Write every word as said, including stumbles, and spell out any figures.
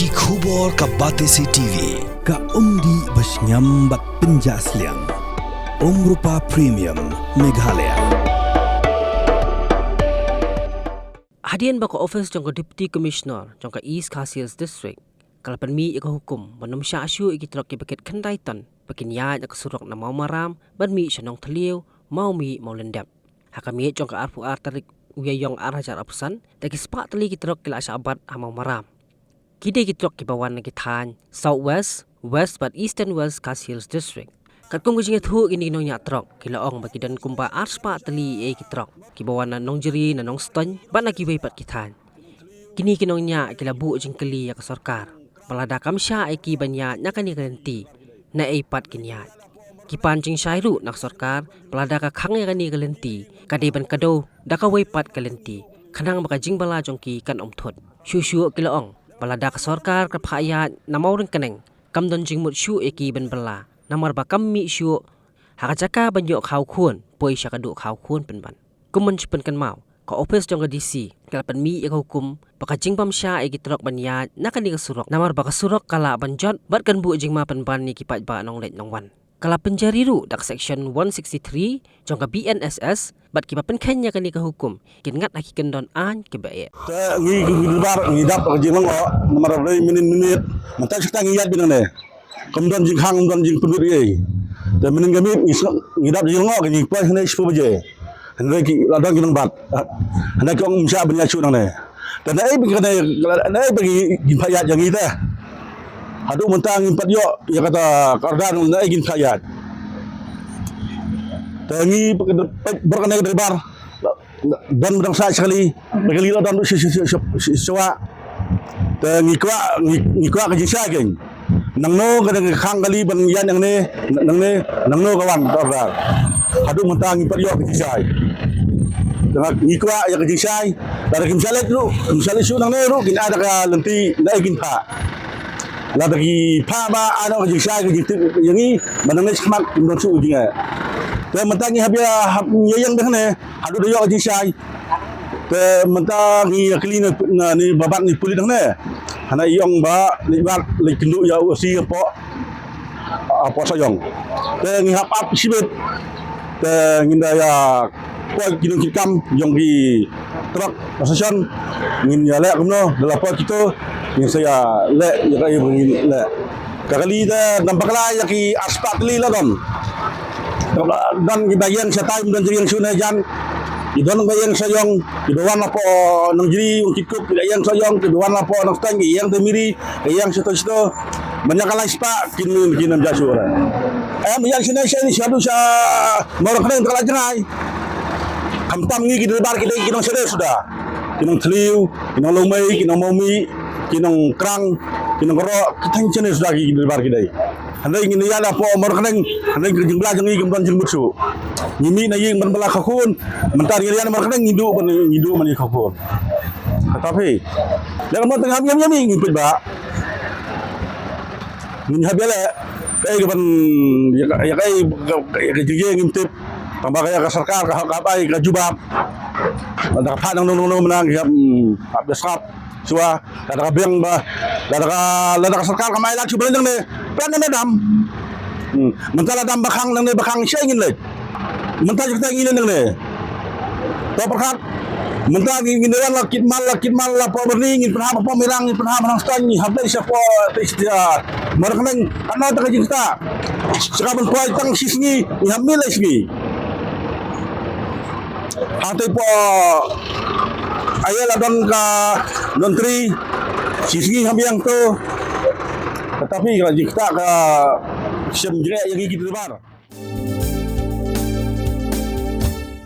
Ki khubor ka Batesi T V, ka umdih ba shngiam bad pynjah sliang. Umrupa Premium, Meghalaya. Hadien ba ka office jong ka Deputy Commissioner jong ka East Khasi Hills District ka la pynmih ïa ka hukum ban ym shah shuh ïa ki trok kiba kit khyndai ton ba kin ïaid na ka surok na Mawmaram ban mih sha Nongthliew, Mawmih, Mawlyndep. Ha ka miet jong ka arphew ar tarik u Ïaïong ar hajar arphew san, da ki spah tylli ki trok ki la shah bat ha Mawmaram. Ki dei ki trok kiba wan na ki thaiñ South West, West bad Eastern West Khasi Hills District. Katkum ka jingïathuh, kine ki nongñiah trok ki la ong ba ki don kumba ar spah tylli ïa ki trok kiba wan na Nongjri, na Nongstoiñ bad na kiwei pat ki thaiñ. Kine ki nongñiah ki la buh jingkylli ïa ka sorkar ba lada kam shah ïa ki ban ïaid na kane ka lynti, naei pat kin ïaid. Ki pan jingshai ruh na ka sorkar ba lada ka khang ïa kane ka lynti, ka dei ban kdew da kawei pat ka lynti, khnang ba ka jingbylla jong ki kan ym thut. Shuh shuh ki la ong ba lada ka sorkar ka phah ïaid na Mawryngkneng, kam don jingmut shuh ïa ki ban bylla, namar ba kam mih shuh ha ka jaka ban ïoh khaw khun, poi sha ka duh khaw khun pynban. Kum ban shu pynkynmaw, ka office jong ka D C ka la pynmih ïa ka hukum ba ka jingbym shah ïa ki trok ban ïaid na kane ka surok, namar ba ka surok ka lah ban jot bad kan buh jingma pynban ïa ki paidbah nongleit nongwan. Ka la pynjari ruh da ka Section one sixty-three jong ka B N S S, bad kiba pynkheiñ ïa kane ka hukum kin ngat ha ki kyndon aiñ kiba eh. Te ngi ki dei bar ngi dap ka jinglong, namar ba dei minit minit mynta shata ngi ïaid bad nangne. Kam don jingkhang, kam don jingpynlut ei. Te mynnin ka miet ngi sngap, ngi dap jingngok, ngi poi hangne shiphew baje. Hynrei ki la don ki nongbat. Hynrei ki ong ym shah ban ïaid shuh nangne. Te naei ba kane, naei ba ki, kin phah ïaid ïa ngi te. Haduh mynta ngim pat ïoh ïa kata ka order naei kin phah ïaid. Te ngi ba ka, ba ka, ba kane ka dei bar. Don ba dang sah shakali, ba kali la don sha, sha, sha, sha, sha, sha. Te ngi kwah, ngi, ngi kwah ka jingshai kein. Nangno ka dang khang kali ban ïaid nangne, nangne, nangno ka wan ka order. Haduh mynta ngi pat ïoh ka jingshai. Te ngi kwah ïa ka jingshai. Lada kim shah leit ruh, kim shah leit shuh nangne ruh, kin ai da ka lynti, naei kin phah. Lada ki phah ba ai noh ka jingshai, ka jingtip ïa ngi, ba nangne shakhmat kim don shuh ka jingeh. Te mynta ngi hap ïa, hap ïa ïeng da hangne. Haduh da ïoh ka jingshai. Te mynta ngi ïa kylli na, na, ni ba bat ni pulit hangne. Hana i ong ba ni bat leit kynduh ïa u O C hapoh, hapoh Sohiong. Te ngi hap ap shibit. Te ngin da ïa poi ki nongkitkam jong ki trok association. Ngin ïa leh kumno, da la poi kito, ngin sa ïa leh ïa kaei ba ngin leh. Ka kali te dang bakla ïa ki ar spah tylli la don. Don kiba ïeng shatai, don kiba ïeng shune jan. Ki don ba ïeng Sohiong, kiba wan napoh Nongjri, Nongkitkup, kiba ïeng Sohiong, kiba wan napoh Nongstoiñ, ki ïeng te Miri, ki ïeng shato shato. Ban ïa ka lai spah kin, kin ym jia shuh re. Em ïeng shane shane shaduh sha Mawryngkneng te ka la jngai. Khamtam ngi ki driver ki dei ki nong shane suda. Ki Nongthliew, ki Nonglawmei, ki Nongmawmih, ki Nongkrang, ki Nongkrok, ki thaiñ shane suda ki driver ki dei. Hynrei ngin ïa la poh Mawryngkneng, hynrei ka jingbylla jong ngi kam don jingmut shuh. Ngi mih na ïing ban bylla khaw khun, mynta ngi ïa la Mawryngkneng ngi duh ban, ngi duh ban ïa khaw khun. Kata phi. Lada ka mon tang ham ïam ïam ngi peit ba. Ngin hap ïa leh kaei ka ban ïa ka, ïa kaei ka, ïa ka jingïeng ngim tip. Tang ba ka ïa ka sorkar ka hap, ka hap ai ka jubab. Lada ka phah nang nang nang nang nang hap, hmm, hap ïa sngap. Shuwa, lada ka biang ba, lada ka, lada ka sorkar kam ai lad shuwa ba leit nangne. Peit nangne dam. Hmm. Mynta la dam ba khang nangne ba khang shai ngin leit. Mynta jingkata ngin leit nangne. To pyrkhat. Mynta ngin, ngin wan la kit mal, la kit mal, la poh Byrni, ngin pynhap poh Mirang, ngin pynhap Nongstoiñ, ngin hap leit sha poh te sha Mawryngkneng, katno ta ka jingkata. Sha ka ban poi tang shi sngi, ngin hap mih lai sngi. Hangtei poh Aiel la don ka don tri, shi sngi hap ïeng to. Tetapi ka jingkata ka shem jreh ïa ngi ki driver.